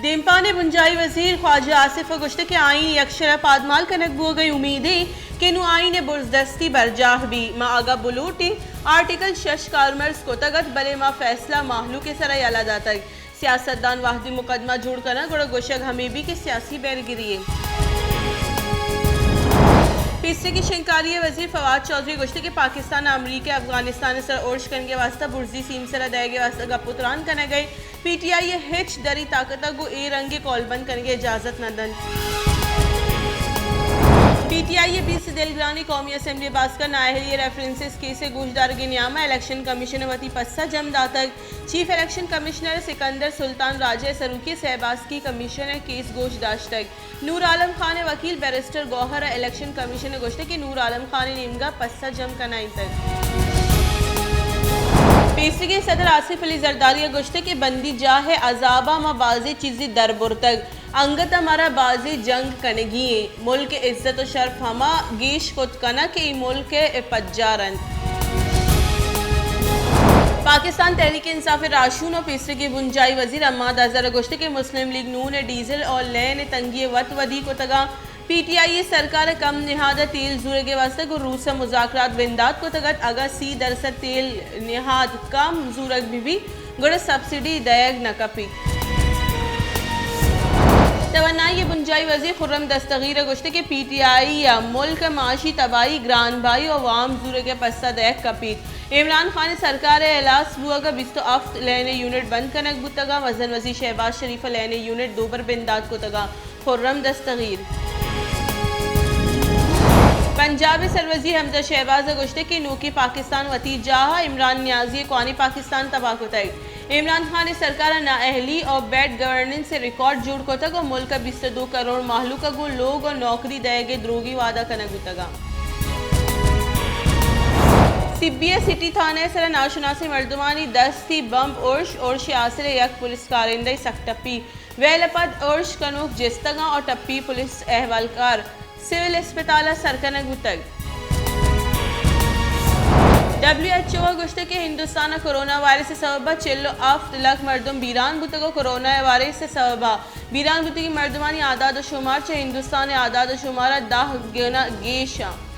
دیمپان ءِ بنجاہی وزیر خواجہ آصف ءَ گوشتگ کہ آئین ءِ یک شرح پادمال کنگ بوگ ءِ امید ایں کہ نوں آئین ءِ برزدستی برجاہ بی۔ ما اگاں بلوٹیں آرٹیکل شش کارمرز کتگ ات، بلے ما فیصلہ مہلوک ءِ سرا یلہ داتگ۔ سیاستدان وہدے مقدمہ جوڑ کناں گڑا گوشگ ہمے بی کہ سیاسی بیرگری ایں۔ پیسریگیں شنگکاری ءِ وزیر فواد چوہدری گوشتگ کہ پاکستان ءَ امریکہ ءَ افغانستان ءِ سرا ارش کنگ ءِ واستہ برزی سیم سرا دئیگ ءِ واستہ گپ ءُ تران کنگ ءَ ایں۔ پی ٹی آئی ءِ ہچ دری طاقت ءَ گوں اے رنگیں کولبند کنگ ءِ اجازت نہ دنت۔ پی ٹی آئی ءِ بیست دلگرانیں قومی اسمبلی ءِ باسک ءَ نااہلی ءِ ریفرنسز کیس ءِ گوشدارگ ءِ نیام ءَ الیکشن کمیشن ءَ وتی پسہ جم داتگ۔ چیف الیکشن کمشنر سکندر سلطان راجہ ءِ سروکی ءَ سئے باسکی کمیشن ءَ کیس گوش داشتگ۔ نور عالم خان ءِ وکیل بیرسٹر گوہر ءَ الیکشن کمیشن ءَ گوشتگ کہ نور عالم خان ءِ نیمگ ءَ پسہ جم کنائینتگ۔ پیسریگیں صدر آصف علی زرداری ءَ گوشتگ کہ بندی جاہ ءِ عذاب ءَ ما بازیں چیزے در برتگ، انگت ءَ مارا بازیں جنگ کنگی ایں۔ ملک ءِ عزت ءُ شرپ ہما گیش کت کناں کہ اے ملک ءِ پجار انت۔ پاکستان تحریک انصاف ءِ راہشون ءُ پیسریگیں بنجاہی وزیر حماد اظہر ءَ گوشتگ کہ مسلم لیگ نون ءَ ڈیزل ءُ لین ءِ تنگی ءَ وت ودی کتگ ءُ پی ٹی آئی ءِ سرکار ءَ کم نہاد ءَ تیل زورگ ءِ واستہ گوں روس ءَ مذاکرات بندات کتگ ات، اگاں سی درسد تیل نہاد کم زورگ بہ بیت، گڑا سبسڈی دئیگ نہ کپیت۔ توانائی ءِ بنجاہی وزیر خرم دستگیر ءَ گوشتگ کہ پی ٹی آئی ءَ ملک ءِ معاشی تباہی، گران بہائی ءُ وام زورگ ءِ پسہ دئیگ کپیت۔ عمران خان ءِ سرکار ءِ ہلاس بوگ ءَ بیست ءُ ہفت لین ءِ یونٹ بند کنگ بوتگ ءُ مزن وزیر شہباز شریف ءَ لین ءِ یونٹ دوبر بندات کتگ ءُ خرم دستگیر۔ پنجاب ءِ سروزیر حمزہ شہباز ءَ گوشتگ کہ نوکیں پاکستان وتی جاہ ءَ، عمران نیازی ءَ کوہنیں پاکستان تباہ کتگ۔ عمران خان ءِ سرکار ءَ نااہلی ءُ بیڈ گورننس ءِ ریکارڈ جوڑ کتگ ءُ ملک ءِ بیست ءُ دو کروڑ مہلوک ءَ گوں لوگ ءُ نوکری دئیگ ءِ دروگی وعدہ کنگ بوتگ اَنت۔ سبی ءِ سٹی تھانہ ءِ سرا ناشناسیں مردمانی دستی بمب ارش، ارش ءِ آسر ءَ یک پولیس کارندہ ءِ سک ٹپی۔ ویل ءَ پد ارش کنوک جستگ اَنت ءُ ٹپی پولیس اہوالکار سول اسپتال ءَ سر کنگ بوتگ۔ ڈبلیو ایچ او ءَ گوشتگ کہ ہندوستان ءَ کرونا وائرس ءِ سبب ءَ چل ءُ ہفت لکھ مردم بیران بوتگ ءُ کرونا وائرس ءِ سبب ءَ بیران بوتگیں مردمانی اعداد ءُ شمار چہ ہندوستان ءِ اعداد ءُ شمار ءَ دہ گنا گیش اَنت۔